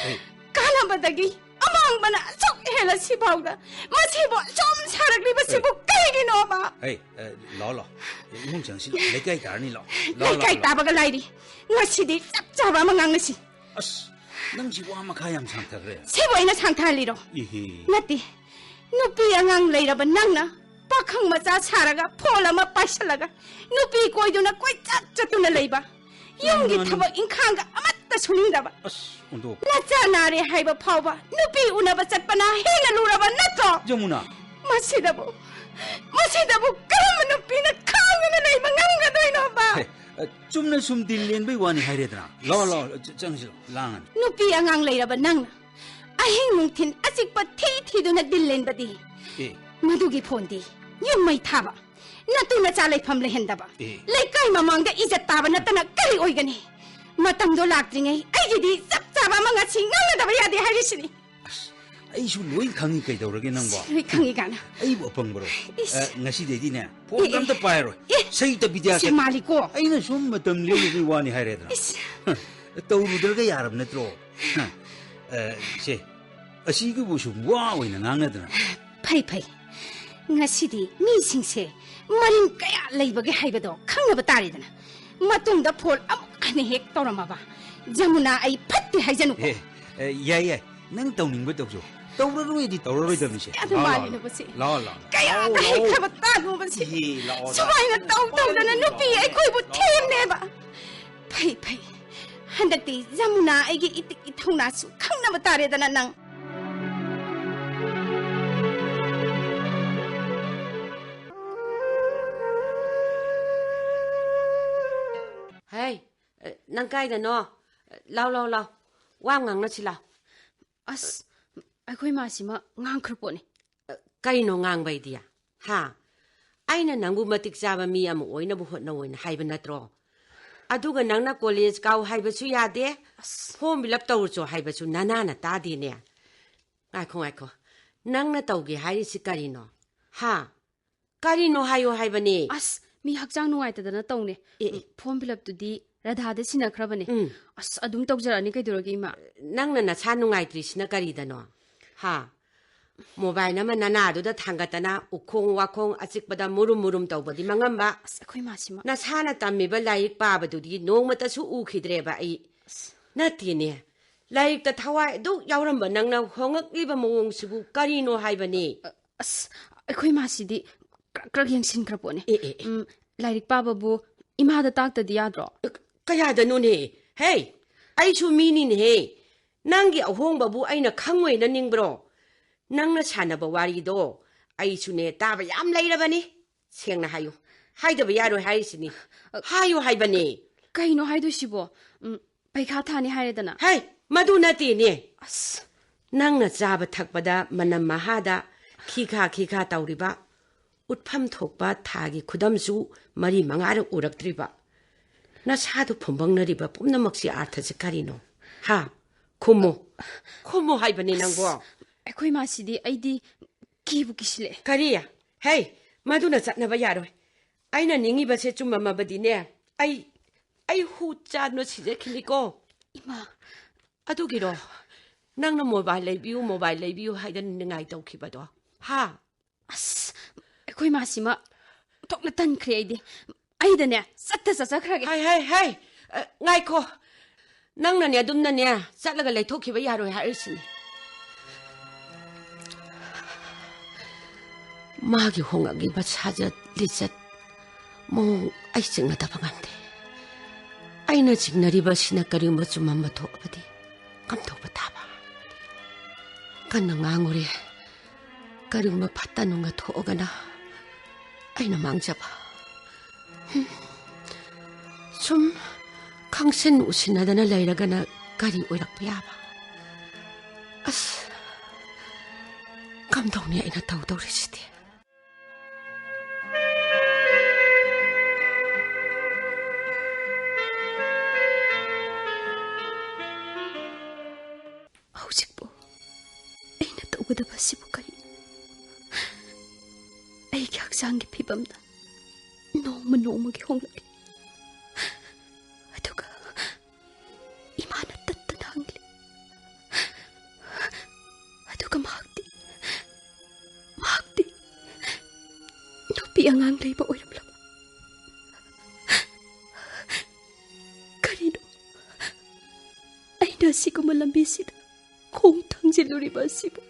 ꯑꯦ꯫ ꯀꯥꯟꯅꯕꯗꯒꯤ ꯑꯃꯥꯡꯕꯅ ꯑꯁꯨꯛ ꯍꯦꯜꯂ ꯁꯤꯐꯥꯎꯗ ꯃꯁꯤꯕꯨ ꯑꯁꯨꯝ ꯁꯥꯔꯛꯂꯤꯕꯁꯤꯕꯨ ꯑꯦ꯫ ꯀꯩꯒꯤꯅꯣꯕ? ꯑꯦ, ꯑꯦ, ꯂꯥꯛꯑꯣ, ꯂꯥꯛꯑꯣ꯫ ꯏꯃꯨꯡ ꯆꯪꯁꯤꯜꯂꯣ꯫ ꯂꯩꯀꯥꯏ ꯇꯥꯔꯅꯤ, ꯂꯥꯛꯑꯣ꯫ ꯂꯥꯛꯑꯣ, ꯂꯩꯀꯥꯏ ꯂꯥꯛꯑꯣ꯫ ꯇꯥꯕꯒ ꯂꯥꯏꯔꯤ꯫ ꯉꯁꯤꯗꯤ ꯆꯞ ꯆꯥꯕ ꯑꯃ ꯉꯥꯡꯅꯁꯤ꯫ ꯑꯁ, ꯅꯪꯁꯤ ꯋꯥ ꯃꯈꯥ ꯌꯥꯝ ꯁꯥꯡꯊꯈ꯭ꯔꯦ꯫ ꯁꯤꯕꯨ ꯑꯩꯅ ꯁꯥꯡꯊꯍꯜꯂꯤꯔꯣ? ꯏꯍꯦ꯫ ꯅꯠꯇꯦ꯫ ꯅꯨꯄꯤ ꯑꯉꯥꯡ ꯂꯩꯔꯕ ꯅꯪꯅ ꯄꯥꯈꯪ ꯃꯆꯥ ꯁꯥꯔꯒ ꯐꯣꯟ ꯑꯃ ꯄꯥꯏꯁꯜꯂꯒ ꯅꯨꯄꯤ ꯀꯣꯏꯗꯨꯅ ꯀꯣꯏꯆꯠ ꯆꯠꯇꯨꯅ ꯂꯩꯕ, ꯌꯨꯝꯒꯤ ꯃꯥꯅꯤ꯫ ꯊꯕꯛ ꯏꯪꯈꯥꯡꯒ ꯑꯃꯠꯇ ꯁꯨꯅꯤꯡꯗꯕ, ꯑꯁ, ꯑꯣꯟꯊꯣꯛ꯫ ꯅꯆꯥ ꯅꯥꯔꯦ ꯍꯥꯏꯕ ꯐꯥꯎꯕ ꯅꯨꯄꯤ ꯎꯅꯕ ꯆꯠꯄꯅ ꯍꯦꯟꯅ ꯂꯨꯔꯕ ꯅꯠꯇ꯭ꯔꯣ? ꯖꯃꯨꯅꯥ꯫ ꯃꯁꯤꯗꯕꯨ, ꯃꯁꯤꯗꯕꯨ ꯀꯔꯝꯕ ꯅꯨꯄꯤꯅ ꯈꯥꯡꯗꯨꯅ ꯂꯩꯕ ꯉꯝꯒꯗꯣꯏꯅꯣꯕ? ꯍꯦ, ꯑ, ꯆꯨꯝꯅ ꯁꯨꯝ ꯗꯤꯜ ꯂꯦꯟꯕꯩ ꯋꯥꯅꯤ ꯍꯥꯏꯔꯦꯗꯅ꯫ ꯂꯥꯛꯑꯣ, ꯂꯥꯛꯑꯣ, ꯆ-, ꯆꯪꯁꯤꯜꯂꯣ, ꯂꯥꯡꯉꯅꯤ꯫ ꯅꯨꯄꯤ ꯑꯉꯥꯡ ꯂꯩꯔꯕ ꯅꯪꯅ ꯑꯍꯤꯡ ꯅꯨꯡꯊꯤꯟ ꯑꯆꯤꯛꯄ ꯊꯤ ꯊꯤꯗꯨꯅ ꯗꯤꯜ ꯂꯦꯟꯕꯗꯤ ꯑꯦ꯫ ꯃꯗꯨꯒꯤ ꯐꯣꯟꯗꯤ ꯌꯨꯝ ꯃꯩ ꯊꯥꯕ, ꯅꯇꯨ ꯅꯆꯥ ꯂꯩꯐꯝ ꯂꯩꯍꯟꯗꯕ, ꯑꯦ꯫ ꯂꯩꯀꯥꯏ ꯃꯃꯥꯡꯗ ꯏꯖꯠ ꯇꯥꯕ ꯅꯠꯇꯅ ꯀꯔꯤ ꯑꯣꯏꯒꯅꯤ? ꯃꯇꯝꯗꯣ ꯂꯥꯛꯇ꯭ꯔꯤꯉꯩ ꯑꯩꯒꯤꯗꯤ ꯆꯞ ꯆꯥꯕ ꯑꯃ ꯉꯁꯤ ꯉꯥꯡꯅꯗꯕ ꯌꯥꯗꯦ ꯍꯥꯏꯔꯤꯁꯤꯅꯤ꯫ ꯑꯁ, ꯑꯩꯁꯨ ꯂꯣꯏ ꯈꯪꯉꯤ, ꯀꯩꯗꯧꯔꯒꯦ ꯅꯪꯕꯣ? ꯂꯣꯏ ꯈꯪꯉꯤ ꯀꯥꯏꯅ꯫ ꯑꯩꯕꯨ ꯑꯄꯪꯕꯔꯣ? ꯏꯁ꯫ ꯑ, ꯉꯁꯤꯗꯩꯗꯤꯅꯦ ꯐꯣꯟꯒ ꯑꯦ, ꯑꯝꯇ ꯄꯥꯏꯔꯣꯏ꯫ ꯑꯦ, ꯁꯍꯤꯇ ꯕꯤꯗ꯭ꯌꯥ ꯁꯤ ꯀꯩ- ꯃꯥꯜꯂꯤꯀꯣ꯫ ꯑꯩꯅ ꯁꯨꯝ ꯃꯇꯝ ꯂꯦꯟꯕꯒꯤ ꯋꯥꯅꯤ ꯍꯥꯏꯔꯦꯗꯅ꯫ ꯏꯁ꯫ ꯍ, ꯇꯧꯔꯨꯗ꯭ꯔꯒ ꯌꯥꯔꯕ ꯅꯠꯇ꯭ꯔꯣ? ꯍ, ꯑ, ꯁꯦ, ꯑꯁꯤꯒꯤꯕꯨ ꯁꯨꯝ ꯋꯥ ꯑꯣꯏꯅ ꯉꯥꯡꯅꯗꯅ꯫ ꯐꯩ ꯐꯩ꯫ ꯉꯁꯤꯗꯤ ꯃꯤꯁꯤꯡꯁꯦ ꯃꯔꯤꯡ ꯀꯌꯥ ꯂꯩꯕꯒꯦ ꯍꯥꯏꯕꯗꯣ ꯈꯪꯅꯕ ꯇꯥꯔꯦꯗꯅ꯫ ꯃꯇꯨꯡꯗ ꯐꯣꯟ ꯑꯃꯨꯛ ꯍꯟꯅ ꯍꯦꯛ ꯇꯧꯔꯝꯃꯕ, ꯖꯃꯨꯅꯥ, ꯑꯩ ꯐꯠꯇꯦ ꯍꯥꯏꯖꯅꯨꯀꯣ꯫ ꯑꯦ, ꯑꯦ, ꯌꯥꯏ ꯌꯥꯏ, ꯅꯪ ꯇꯧꯅꯤꯡꯕ ꯇꯧꯖꯧ꯫ ꯇꯧꯔꯔꯣꯏꯗꯤ ꯇꯧꯔꯔꯣꯏꯗꯕꯅꯤꯁꯦ꯫ ꯑꯗꯨ ꯂꯥꯛꯑꯣ, ꯃꯥꯜꯂꯤꯅꯦ ꯂꯥꯛꯑꯣ, ꯃꯁꯤ꯫ ꯂꯥꯛꯑꯣ, ꯂꯥꯛꯑꯣ꯫ ꯀꯌꯥꯗ ꯂꯥꯛꯑꯣ, ꯂꯥꯛꯑꯣ꯫ ꯍꯩꯈ꯭ꯔꯕ ꯇꯥꯅꯣꯕꯁꯤ꯫ ꯏꯍꯦ, ꯂꯥꯛꯑꯣ, ꯂꯥꯛꯑꯣ꯫ ꯁꯨꯃꯥꯏꯅ ꯇꯧ ꯇꯧꯗꯅ ꯅꯨꯄꯤ ꯑꯩꯈꯣꯏꯕꯨ ꯊꯦꯝꯅꯦꯕ꯫ ꯐꯩ ꯐꯩ꯫ ꯍꯟꯗꯛꯇꯤ ꯖꯃꯨꯅꯥ ꯑꯩꯒꯤ ꯏꯇꯤꯛ ꯏꯊꯧꯅꯥꯁꯨ ꯈꯪꯅꯕ ꯇꯥꯔꯦꯗꯅ ꯅꯪ꯫ ꯍꯩ, ꯅꯪ ꯀꯥꯏꯗꯅꯣ? ꯂꯥꯎ, ꯂꯥꯎ, ꯂꯥꯎ꯫ ꯋꯥ ꯉꯥꯡꯅꯁꯤ ꯂꯥꯎ꯫ ꯑꯁ, ꯑꯩꯈꯣꯏ ꯃꯥꯁꯤꯃ ꯉꯥꯡꯈ꯭ꯔ ꯄꯣꯠꯅꯤ꯫ ꯀꯩꯅꯣ ꯉꯥꯡꯕꯩꯗꯤ? ꯍꯥ? ꯑꯩꯅ ꯅꯪꯕꯨ ꯃꯇꯤꯛ ꯆꯥꯕ ꯃꯤ ꯑꯃ ꯑꯣꯏꯅꯕ ꯍꯣꯠꯅꯧ ꯍꯥꯏꯅ ꯍꯥꯏꯕ ꯅꯠꯇ꯭ꯔꯣ? ꯑꯗꯨꯒ ꯅꯪꯅ ꯀꯣꯂꯦꯖ ꯀꯥꯎ ꯍꯥꯏꯕꯁꯨ ꯌꯥꯗꯦ, ꯑꯁ꯫ ꯐꯣꯔꯝ ꯐꯤꯜ ꯑꯞ ꯇꯧꯔꯨꯆꯣ ꯍꯥꯏꯕꯁꯨ ꯅꯅꯥꯅ ꯇꯥꯗꯦꯅꯦ꯫ ꯉꯥꯏꯈꯣ, ꯉꯥꯏꯈꯣ꯫ ꯅꯪꯅ ꯇꯧꯒꯦ ꯍꯥꯏꯔꯤꯁꯤ ꯀꯔꯤꯅꯣ? ꯍꯥ? ꯀꯔꯤꯅꯣ ꯍꯥꯏꯌꯣ ꯍꯥꯏꯕꯅꯦ꯫ ꯑꯁ, ꯃꯤ ꯍꯛꯆꯥꯡ ꯅꯨꯡꯉꯥꯏꯇꯗꯅ ꯇꯧꯅꯦ꯫ ꯑꯦ, ꯑꯦ꯫ ꯐꯣꯔꯝ ꯐꯤꯜ ꯑꯞꯇꯨꯗꯤ ꯔꯥꯙꯥꯗ ꯁꯤꯟꯅꯈ꯭ꯔꯕꯅꯦ꯫ ꯎꯝ꯫ ꯑꯁ, ꯑꯗꯨꯝ ꯇꯧꯖꯔꯛꯑꯅꯤ ꯀꯩꯗꯧꯔꯒꯦ, ꯏꯃꯥ? ꯅꯪꯅ ꯅꯁꯥ ꯅꯨꯡꯉꯥꯏꯇ꯭ꯔꯤꯁꯤꯅ ꯀꯔꯤꯗꯅꯣ? ꯍꯥ? ꯃꯣꯕꯥꯏꯜ ꯑꯃ ꯅꯅꯥꯗꯨꯗ ꯊꯥꯡꯒꯠꯇꯅ ꯎꯈꯣꯡ ꯋꯥꯈꯣꯡ ꯑꯆꯤꯛꯄꯗ ꯃꯨꯔꯨꯝ ꯃꯨꯔꯨꯝ ꯇꯧꯕꯗꯤ ꯃꯉꯝꯕ? ꯑꯁ, ꯑꯩꯈꯣꯏ ꯃꯥꯁꯤꯃ꯫ ꯅꯁꯥꯅ ꯇꯝꯃꯤꯕ ꯂꯥꯏꯔꯤꯛ ꯄꯥꯕꯗꯨꯗꯤ ꯅꯣꯡꯃꯇꯁꯨ ꯎꯈꯤꯗ꯭ꯔꯦꯕ ꯑꯩ꯫ ꯑꯁ꯫ ꯅꯠꯇꯦꯅꯦ, ꯂꯥꯏꯔꯤꯛꯇ ꯊꯋꯥꯏ ꯑꯗꯨꯛ ꯌꯥꯎꯔꯝꯕ ꯅꯪꯅ ꯍꯣꯡꯉꯛꯂꯤꯕ ꯃꯑꯣꯡꯁꯤꯕꯨ ꯀꯔꯤꯅꯣ ꯍꯥꯏꯕꯅꯦ? ꯑ, ꯑꯁ, ꯑꯩꯈꯣꯏ ꯃꯥꯁꯤꯗꯤ ꯀ꯭ꯔꯛ ꯀ꯭ꯔꯛ ꯌꯦꯡꯁꯤꯟꯈ꯭ꯔ ꯄꯣꯠꯅꯦ꯫ ꯑꯦ, ꯑꯦ, ꯑꯦ꯫ ꯎꯝ, ꯂꯥꯏꯔꯤꯛ ꯄꯥꯕꯕꯨ ꯏꯃꯥꯗ ꯇꯥꯛꯇꯗꯤ ꯌꯥꯗ꯭ꯔꯣ? ꯀꯌꯥꯗꯅꯣꯅꯦ? ꯍꯦ, ꯑꯩꯁꯨ ꯃꯤꯅꯤꯅꯦꯍꯦ꯫ ꯅꯪꯒꯤ ꯑꯍꯣꯡꯕꯕꯨ ꯑꯩꯅ ꯈꯪꯉꯣꯏꯅ ꯅꯤꯡꯕ꯭ꯔꯣ? ꯅꯪꯅ ꯁꯥꯟꯅꯕ ꯋꯥꯔꯤꯗꯣ ꯑꯩꯁꯨꯅꯦ ꯇꯥꯕ ꯌꯥꯝ ꯂꯩꯔꯕꯅꯤ꯫ ꯁꯦꯡꯅ ꯍꯥꯏꯌꯨ꯫ ꯍꯥꯏꯗꯕ ꯌꯥꯔꯣꯏ ꯍꯥꯏꯔꯤꯁꯤꯅꯤ꯫ ꯍꯥꯏꯌꯨ ꯍꯥꯏꯕꯅꯦ꯫ ꯀꯩꯅꯣ ꯍꯥꯏꯗꯣꯏꯁꯤꯕꯣ? ꯎꯝ, ꯄꯩꯈꯥ ꯊꯥꯅꯤ ꯍꯥꯏꯔꯦꯗꯅ꯫ ꯍꯩ, ꯃꯗꯨ ꯅꯠꯇꯦꯅꯦ꯫ ꯑꯁ꯫ ꯅꯪꯅ ꯆꯥꯕ ꯊꯛꯄꯗ ꯃꯅꯝ ꯃꯍꯥꯗ ꯈꯤꯈꯥ ꯈꯤꯈꯥ ꯇꯧꯔꯤꯕ, ꯎꯠꯐꯝ ꯊꯣꯛꯄ ꯊꯥꯒꯤ ꯈꯨꯗꯝꯁꯨ ꯃꯔꯤ ꯃꯉꯥꯔꯛ ꯎꯔꯛꯇ꯭ꯔꯤꯕ, ꯅꯁꯥꯗꯨ ꯐꯨꯝꯕꯪꯅꯔꯤꯕ ꯄꯨꯝꯅꯃꯛꯁꯤ ꯑꯥꯔꯊꯁꯤ ꯀꯔꯤꯅꯣ? ꯍꯥ? ꯈꯨꯝꯃꯨ꯫ ꯈꯨꯝꯃꯨ ꯍꯥꯏꯕꯅꯤ ꯅꯪꯕꯣ꯫ ꯑꯩꯈꯣꯏ ꯃꯥꯁꯤꯗꯤ ꯑꯩꯗꯤ ꯀꯤꯕꯨ ꯀꯤꯁꯤꯜꯂꯛꯑꯦ꯫ ꯀꯔꯤ? ꯍꯦ, ꯃꯗꯨꯅ ꯆꯠꯅꯕ ꯌꯥꯔꯣꯏ꯫ ꯑꯩꯅ ꯅꯤꯡꯉꯤꯕꯁꯦ ꯆꯨꯝꯃꯝꯃꯕꯗꯤꯅꯦ, ꯑꯩ, ꯑꯩ ꯍꯨ ꯆꯥꯗꯅ ꯁꯤꯖꯈꯤꯅꯤꯀꯣ꯫ ꯏꯃꯥ꯫ ꯑꯗꯨꯒꯤꯔꯣ ꯅꯪꯅ ꯃꯣꯕꯥꯏꯜ ꯂꯩꯕꯤꯌꯨ, ꯃꯣꯕꯥꯏꯜ ꯂꯩꯕꯤꯌꯨ ꯍꯥꯏꯗꯅ ꯅꯤꯡꯉꯥꯏ ꯇꯧꯈꯤꯕꯗꯣ? ꯍꯥ? ꯑꯁ, ꯑꯩꯈꯣꯏ ꯃꯥꯁꯤꯃ ꯊꯣꯛꯅ ꯇꯟꯈ꯭ꯔꯦ ꯑꯩꯗꯤ꯫ ꯑꯩꯗꯅꯦ, ꯆꯠꯇ ꯆꯠꯆꯈ꯭ꯔꯒꯦ꯫ ꯍꯥꯏ, ꯍꯥꯏ, ꯍꯥꯏ꯫ ꯑ, ꯉꯥꯏꯈꯣ꯫ ꯅꯪꯅꯅꯦ ꯑꯗꯨꯝꯅꯅꯦ ꯆꯠꯂꯒ ꯂꯩꯊꯣꯛꯈꯤꯕ ꯌꯥꯔꯣꯏ ꯍꯥꯏꯔꯤꯁꯤꯅꯤ꯫ ꯃꯥꯒꯤ ꯍꯣꯡꯂꯛꯂꯤꯕ ꯁꯥꯖꯠ ꯂꯤꯆꯠ ꯃꯑꯣꯡ ꯑꯩ ꯆꯤꯡꯅꯗꯕ ꯉꯝꯗꯦ꯫ ꯑꯩꯅ ꯆꯤꯡꯅꯔꯤꯕꯁꯤꯅ ꯀꯔꯤꯒꯨꯝꯕ ꯆꯨꯝꯃꯝꯕ ꯊꯣꯛꯑꯕꯗꯤ ꯀꯝꯗꯧꯕ ꯇꯥꯕ? ꯀꯟꯅ ꯉꯥꯡꯉꯨꯔꯦ, ꯀꯔꯤꯒꯨꯝꯕ ꯐꯠꯇ ꯅꯨꯡꯗ ꯊꯣꯛꯑꯒꯅ ꯑꯩꯅ ꯃꯥꯡꯖꯕ꯫ ꯍꯨꯝ꯫ ꯁꯨꯝ ꯈꯪꯁꯤꯟ ꯎꯁꯤꯟꯅꯗꯅ ꯂꯩꯔꯒꯅ ꯀꯔꯤ ꯑꯣꯏꯔꯛꯄ ꯌꯥꯕ? ꯑꯁ, ꯀꯝꯗꯧꯅꯤ ꯑꯩꯅ ꯇꯧꯗꯧꯔꯤꯁꯤꯗꯤ? ꯍꯧꯖꯤꯛꯄꯨ ꯑꯩꯅ ꯇꯧꯒꯗꯕ ꯑꯁꯤꯕꯨ ꯀꯔꯤꯅꯣ? ꯑꯩꯒꯤ ꯍꯛꯆꯥꯡꯒꯤ ꯐꯤꯕꯝꯅ ꯅꯣꯡꯃ ꯅꯣꯡꯃꯒꯤ ꯍꯣꯡꯂꯛꯂꯤ꯫ ꯑꯗꯨꯒ ꯏꯃꯥꯅ ꯇꯠꯇꯅ ꯍꯪꯂꯤ꯫ ꯑꯗꯨꯒ ꯃꯍꯥꯛꯇꯤ, ꯃꯍꯥꯛꯇꯤ ꯅꯨꯄꯤ ꯑꯉꯥꯡ ꯂꯩꯕ ꯑꯣꯏꯔꯝꯂꯕ? ꯀꯔꯤꯅꯣ ꯑꯩꯅ ꯑꯁꯤꯒꯨꯝꯕ ꯂꯝꯕꯤꯁꯤꯗ ꯈꯣꯡ ꯊꯥꯡꯖꯤꯜꯂꯨꯔꯤꯕ ꯑꯁꯤꯕꯨ?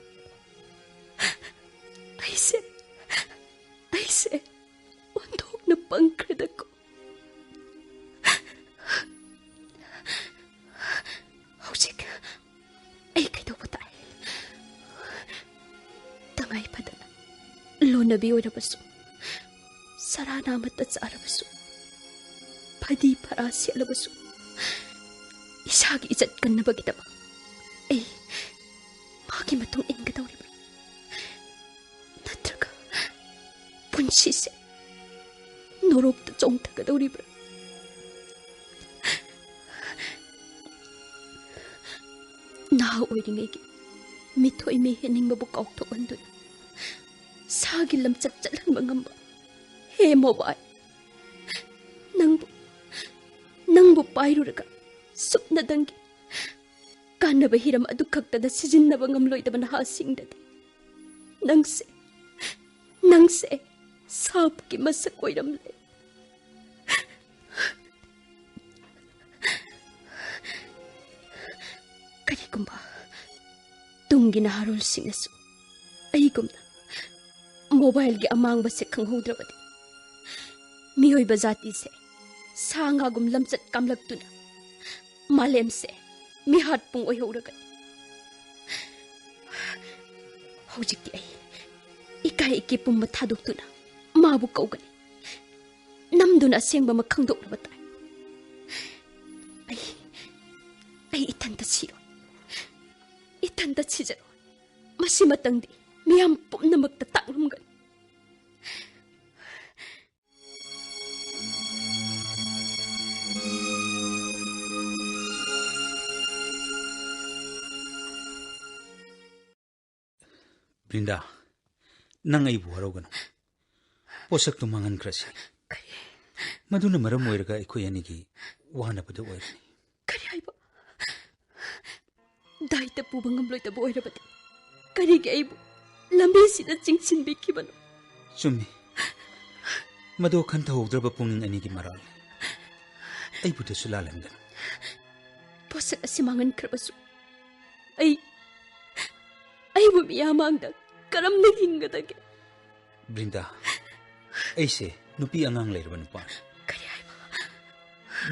ꯑꯩꯁꯦ, ꯑꯩꯁꯦ ꯑꯣꯟꯊꯣꯛꯅ ꯄꯪꯈ꯭ꯔꯦꯗꯀꯣ꯫ ꯍꯧꯖꯤꯛ ꯑꯩ ꯀꯩꯗꯧꯕ ꯇꯥꯏ? ꯇꯉꯥꯏ ꯐꯗꯅ ꯂꯣꯟꯅꯕꯤ ꯑꯣꯏꯔꯕꯁꯨ, ꯆꯔꯥ ꯅꯥꯃꯠꯇ ꯆꯥꯔꯕꯁꯨ, ꯐꯗꯤ ꯐꯔꯥ ꯁꯦꯠꯂꯕꯁꯨ, ꯏꯁꯥꯒꯤ ꯏꯖꯠ ꯀꯟꯅꯕꯒꯤꯗꯃꯛ ꯑꯩ ꯃꯥꯒꯤ ꯃꯇꯨꯡ ꯏꯟꯒꯗꯧꯔꯤꯕ꯭ꯔꯥ? ꯅꯠꯇ꯭ꯔꯒ ꯄꯨꯟꯁꯤꯁꯦ ꯅꯣꯔꯣꯛꯇ ꯆꯣꯡꯊꯒꯗꯧꯔꯤꯕ꯭ꯔꯥ? ꯅꯍꯥ ꯑꯣꯏꯔꯤꯉꯩꯒꯤ ꯃꯤꯊꯣꯏ ꯃꯤꯍꯦꯟ ꯅꯤꯡꯕꯕꯨ ꯀꯥꯎꯊꯣꯛꯍꯟꯗꯨꯅ ꯁꯥꯒꯤ ꯂꯝꯆꯠ ꯆꯠꯍꯟꯕ ꯉꯝꯕ꯫ ꯍꯦ ꯃꯣꯕꯥꯏꯜ, ꯅꯪꯕꯨ, ꯅꯪꯕꯨ ꯄꯥꯏꯔꯨꯔꯒ ꯁꯨꯞꯅꯗꯪꯒꯤ ꯀꯥꯟꯅꯕ ꯍꯤꯔꯝ ꯑꯗꯨ ꯈꯛꯇꯗ ꯁꯤꯖꯤꯟꯅꯕ ꯉꯝꯂꯣꯏꯗꯕ ꯅꯍꯥꯁꯤꯡꯗꯗꯤ ꯅꯪꯁꯦ, ꯅꯪꯁꯦ ꯁꯥꯞꯀꯤ ꯃꯁꯛ ꯑꯣꯏꯔꯝꯂꯦ꯫ ꯀꯔꯤꯒꯨꯝꯕ ꯇꯨꯡꯒꯤ ꯅꯍꯥꯔꯣꯜꯁꯤꯡꯅꯁꯨ ꯑꯩꯒꯨꯝꯅ ꯃꯣꯕꯥꯏꯜꯒꯤ ꯑꯃꯥꯡꯕꯁꯦ ꯈꯪꯍꯧꯗ꯭ꯔꯕꯗꯤ, ꯃꯤꯑꯣꯏꯕ ꯖꯥꯇꯤꯁꯦ ꯁꯥ ꯉꯥꯒꯨꯝ ꯂꯝꯆꯠ ꯀꯥꯝꯂꯛꯇꯨꯅ ꯃꯥꯂꯦꯝꯁꯦ ꯃꯤꯍꯥꯠ ꯄꯨꯡ ꯑꯣꯏꯍꯧꯔꯒꯅꯤ꯫ ꯍꯧꯖꯤꯛꯇꯤ ꯑꯩ ꯏꯀꯥꯏ ꯏꯀꯦ ꯄꯨꯝꯕ ꯊꯥꯗꯣꯛꯇꯨꯅ ꯃꯥꯕꯨ ꯀꯧꯒꯅꯤ꯫ ꯅꯝꯗꯨꯅ ꯑꯁꯦꯡꯕ ꯑꯃ ꯈꯪꯗꯣꯛꯅꯕ ꯇꯥꯏ꯫ ꯑꯩ, ꯑꯩ ꯏꯊꯟꯇ ꯁꯤꯔꯣꯏ꯫ ꯏꯊꯟꯇ ꯁꯤꯖꯔꯣꯏ꯫ ꯃꯁꯤꯃꯇꯪꯗꯤ ꯃꯤꯌꯥꯝ ꯄꯨꯝꯅꯃꯛꯇ ꯇꯥꯛꯂꯝꯒꯅꯤ꯫ ꯕ꯭ꯔꯤꯟꯗꯥ, ꯅꯪ ꯑꯩꯕꯨ ꯋꯥꯔꯧꯒꯅꯨ꯫ ꯄꯣꯠꯁꯛꯇꯨ ꯃꯥꯡꯍꯟꯈ꯭ꯔꯁꯤ꯫ ꯀꯔꯤ? ꯃꯗꯨꯅ ꯃꯔꯝ ꯑꯣꯏꯔꯒ ꯑꯩꯈꯣꯏ ꯑꯅꯤꯒꯤ ꯋꯥꯅꯕꯗꯨ ꯑꯣꯏꯔꯅꯤ꯫ ꯀꯔꯤ ꯍꯥꯏꯕ? ꯗꯥꯏꯇ ꯄꯨꯕ ꯉꯝꯂꯣꯏꯗꯕ ꯑꯣꯏꯔꯕꯗꯤ ꯀꯔꯤꯒꯤ ꯑꯩꯕꯨ ꯂꯝꯕꯤꯁꯤꯗ ꯆꯤꯡꯁꯤꯟꯕꯤꯈꯤꯕꯅꯣ? ꯆꯨꯝꯃꯤ꯫ ꯃꯗꯨ ꯈꯟꯊꯍꯧꯗ꯭ꯔꯕ ꯄꯨꯛꯅꯤꯡ ꯑꯅꯤꯒꯤ ꯃꯔꯥꯜꯅꯤ꯫ ꯑꯩꯕꯨꯗꯁꯨ ꯂꯥꯜꯍꯟꯒꯅꯨ꯫ ꯄꯣꯠꯁꯛ ꯑꯁꯤ ꯃꯥꯡꯍꯟꯈ꯭ꯔꯕꯁꯨ ꯑꯩ, ꯑꯩꯕꯨ ꯃꯤꯌꯥꯝ ꯃꯥꯡꯗ ꯀꯔꯝꯅ ꯍꯤꯡꯒꯗꯒꯦ? ꯕ꯭ꯔꯤꯟꯗꯥ, ꯑꯩꯁꯦ ꯅꯨꯄꯤ ꯑꯉꯥꯡ ꯂꯩꯔꯕ ꯅꯨꯄꯥꯅꯤ꯫ ꯀꯔꯤ ꯍꯥꯏꯕ?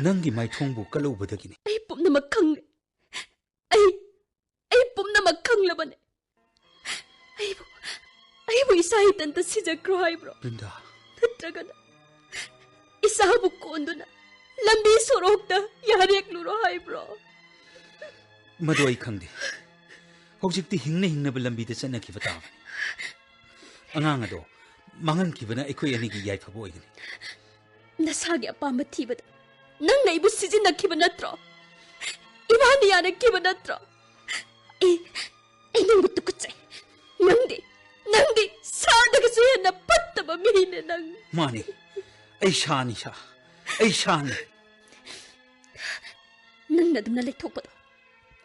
ꯅꯪꯒꯤ ꯃꯥꯏꯊꯣꯡꯕꯨ ꯀꯜꯂꯨꯕꯗꯒꯤꯅꯤ꯫ ꯑꯩ ꯄꯨꯝꯅꯃꯛ ꯈꯪꯂꯦ꯫ ꯑꯩ, ꯑꯩ ꯄꯨꯝꯅꯃꯛ ꯈꯪꯂꯕꯅꯦ꯫ ꯑꯩꯕꯨ, ꯑꯩꯕꯨ ꯏꯁꯥ ꯏꯊꯟꯇ ꯁꯤꯖꯈ꯭ꯔꯣ ꯍꯥꯏꯕ꯭ꯔꯣ? ꯕ꯭ꯔꯤꯟꯗꯥ꯫ ꯅꯠꯇ꯭ꯔꯒꯅ ꯏꯁꯥꯕꯨ ꯀꯣꯟꯗꯨꯅ ꯂꯝꯕꯤ ꯁꯣꯔꯣꯛꯇ ꯌꯥꯔꯦꯛꯂꯨꯔꯣ ꯍꯥꯏꯕ꯭ꯔꯣ? ꯃꯗꯨ ꯑꯩ ꯈꯪꯗꯦ꯫ ꯍꯧꯖꯤꯛꯇꯤ ꯍꯤꯡꯅ ꯍꯤꯡꯅꯕ ꯂꯝꯕꯤꯗ ꯆꯠꯅꯈꯤꯕ ꯇꯥꯕꯅꯤ꯫ ꯑꯉꯥꯡ ꯑꯗꯣ ꯃꯥꯡꯍꯟꯈꯤꯕꯅ ꯑꯩꯈꯣꯏ ꯑꯅꯤꯒꯤ ꯌꯥꯏꯐꯕ ꯑꯣꯏꯒꯅꯤ꯫ ꯅꯁꯥꯒꯤ ꯑꯄꯥꯝꯕ ꯊꯤꯕꯗ ꯅꯪꯅ ꯑꯩꯕꯨ ꯁꯤꯖꯤꯟꯅꯈꯤꯕ ꯅꯠꯇ꯭ꯔꯣ? ꯏꯕꯥꯅꯤ ꯌꯥꯅꯈꯤꯕ ꯅꯠꯇ꯭ꯔꯣ? ꯑꯩ, ꯑꯩ ꯅꯪꯕꯨ ꯇꯨꯀꯠꯆꯩ꯫ ꯅꯪꯗꯤ, ꯅꯪꯗꯤ ꯁꯥꯗꯒꯤꯁꯨ ꯍꯦꯟꯅ ꯐꯠꯇꯕ ꯃꯤꯅꯦ ꯅꯪ꯫ ꯃꯥꯅꯤ꯫ ꯑꯩ ꯁꯥꯅꯤ, ꯁꯥ꯫ ꯑꯩ ꯁꯥꯅꯤ꯫ ꯅꯪꯅ ꯑꯗꯨꯝꯅ ꯂꯩꯊꯣꯛꯄꯗꯣ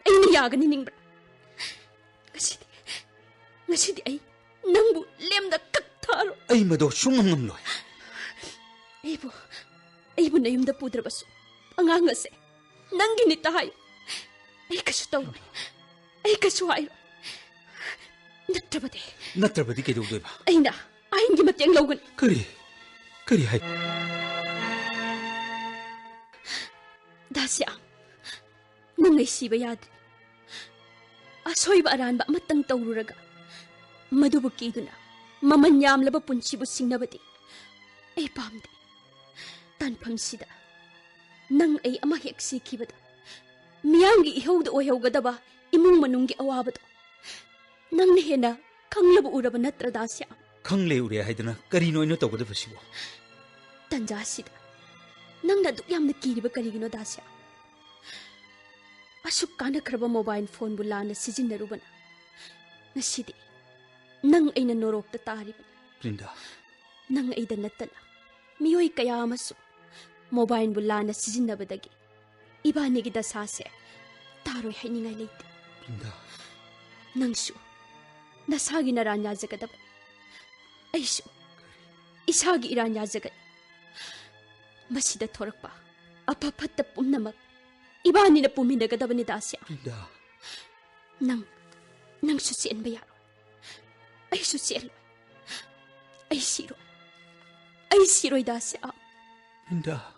ꯑꯩꯅ ꯌꯥꯒꯅꯤ ꯅꯤꯡꯕ꯭ꯔꯥ? ꯉꯁꯤꯗꯤ, ꯉꯁꯤꯗꯤ ꯑꯩ ꯅꯪꯕꯨ ꯂꯦꯝꯅ ꯀꯛꯊꯔꯣꯏ꯫ ꯑꯩ ꯃꯗꯨ ꯁꯨꯡꯉꯝ ꯉꯝꯂꯣꯏ꯫ ꯑꯩꯕꯨ, ꯑꯩꯕꯨ ꯅꯌꯨꯝꯗ ꯄꯨꯗ꯭ꯔꯕꯁꯨ ꯑꯉꯥꯡ ꯑꯁꯦ ꯅꯪꯒꯤꯅꯤꯇ ꯍꯥꯏꯌꯨ꯫ ꯑꯩ ꯀꯩꯁꯨ ꯇꯧꯔꯣꯏ꯫ ꯑꯩ ꯀꯩꯁꯨ ꯍꯥꯏꯔꯣꯏ꯫ ꯅꯠꯇ꯭ꯔꯕꯗꯤ ꯅꯠꯇ꯭ꯔꯕꯗꯤ ꯀꯩꯗꯧꯗꯣꯏꯕ? ꯑꯩꯅ ꯑꯥꯏꯟꯒꯤ ꯃꯇꯦꯡ ꯂꯧꯒꯅꯤ꯫ ꯀꯔꯤ? ꯀꯔꯤ ꯍꯥꯏ? ꯗꯥꯁ꯭ꯌꯥꯝ, ꯅꯪ ꯑꯩ ꯁꯤꯕ ꯌꯥꯗ꯭ꯔꯤ꯫ ꯑꯁꯣꯏꯕ ꯑꯔꯥꯟꯕ ꯑꯃꯇꯪ ꯇꯧꯔꯨꯔꯒ ꯃꯗꯨꯕꯨ ꯀꯤꯗꯨꯅ ꯃꯃꯜ ꯌꯥꯝꯂꯕ ꯄꯨꯟꯁꯤꯕꯨ ꯁꯤꯡꯅꯕꯗꯤ ꯑꯩ ꯄꯥꯝꯗꯦ꯫ ꯇꯥꯟꯐꯝꯁꯤꯗ ꯅꯪ ꯑꯩ ꯑꯃ ꯍꯦꯛ ꯁꯤꯈꯤꯕꯗ ꯃꯤꯌꯥꯝꯒꯤ ꯏꯍꯧꯗ ꯑꯣꯏꯍꯧꯒꯗꯕ ꯏꯃꯨꯡ ꯃꯅꯨꯡꯒꯤ ꯑꯋꯥꯕꯗꯣ ꯅꯪꯅ ꯍꯦꯟꯅ ꯈꯪꯂꯕ ꯎꯔꯕ ꯅꯠꯇ꯭ꯔ, ꯗꯥꯁ꯭ꯌꯥꯝ? ꯈꯪꯂꯦ ꯎꯔꯦ ꯍꯥꯏꯗꯅ ꯀꯔꯤꯅꯣ ꯑꯩꯅ ꯇꯧꯒꯗꯕꯁꯤꯕꯣ? ꯇꯟꯖꯥꯁꯤꯗ ꯅꯪꯅ ꯑꯗꯨꯛ ꯌꯥꯝꯅ ꯀꯤꯔꯤꯕ ꯀꯔꯤꯒꯤꯅꯣ, ꯗꯥꯁ꯭ꯌꯥꯝ? ꯑꯁꯨꯛ ꯀꯥꯟꯅꯈ꯭ꯔꯕ ꯃꯣꯕꯥꯏꯜ ꯐꯣꯟꯕꯨ ꯂꯥꯟꯅ ꯁꯤꯖꯤꯟꯅꯔꯨꯕꯅ ꯉꯁꯤꯗꯤ ꯅꯪ ꯑꯩꯅ ꯅꯣꯔꯣꯛꯇ ꯇꯥꯔꯤꯕꯅꯤ꯫ ꯕ꯭ꯔꯤꯟꯗꯥ꯫ ꯅꯪ ꯑꯩꯗ ꯅꯠꯇꯅ ꯃꯤꯑꯣꯏ ꯀꯌꯥ ꯑꯃꯁꯨ ꯃꯣꯕꯥꯏꯜꯕꯨ ꯂꯥꯟꯅ ꯁꯤꯖꯤꯟꯅꯕꯗꯒꯤ ꯏꯕꯥꯅꯤꯒꯤ ꯗꯁꯥꯁꯦ ꯇꯥꯔꯣꯏ ꯍꯥꯏꯅꯤꯡꯉꯥꯏ ꯂꯩꯇꯦ꯫ ꯕ꯭ꯔꯤꯟꯗꯥ꯫ ꯅꯪꯁꯨ ꯅꯁꯥꯒꯤ ꯅꯔꯥꯟ ꯌꯥꯖꯒꯗꯕꯅꯤ꯫ ꯑꯩꯁꯨ ꯏꯁꯥꯒꯤ ꯏꯔꯥꯟ ꯌꯥꯖꯒꯅꯤ꯫ ꯃꯁꯤꯗ ꯊꯣꯔꯛꯄ ꯑꯐ ꯐꯠꯇ ꯄꯨꯝꯅꯃꯛ ꯏꯕꯥꯅꯤꯅ ꯄꯨꯃꯤꯟꯅꯒꯗꯕꯅꯤ, ꯗꯥꯁ꯭ꯌꯥꯝ꯫ ꯕ꯭ꯔꯤꯟꯗꯥ꯫ ꯅꯪ, ꯅꯪꯁꯨ ꯆꯦꯟꯕ ꯌꯥꯔꯣꯏ꯫ ꯑꯩꯁꯨ ꯆꯦꯜꯂꯣꯏ꯫ ꯑꯩ ꯁꯤꯔꯣꯏ꯫ ꯑꯩ ꯁꯤꯔꯣꯏ, ꯗꯥꯁ꯭ꯌꯥꯝ꯫ ꯕ꯭ꯔꯤꯟꯗꯥ꯫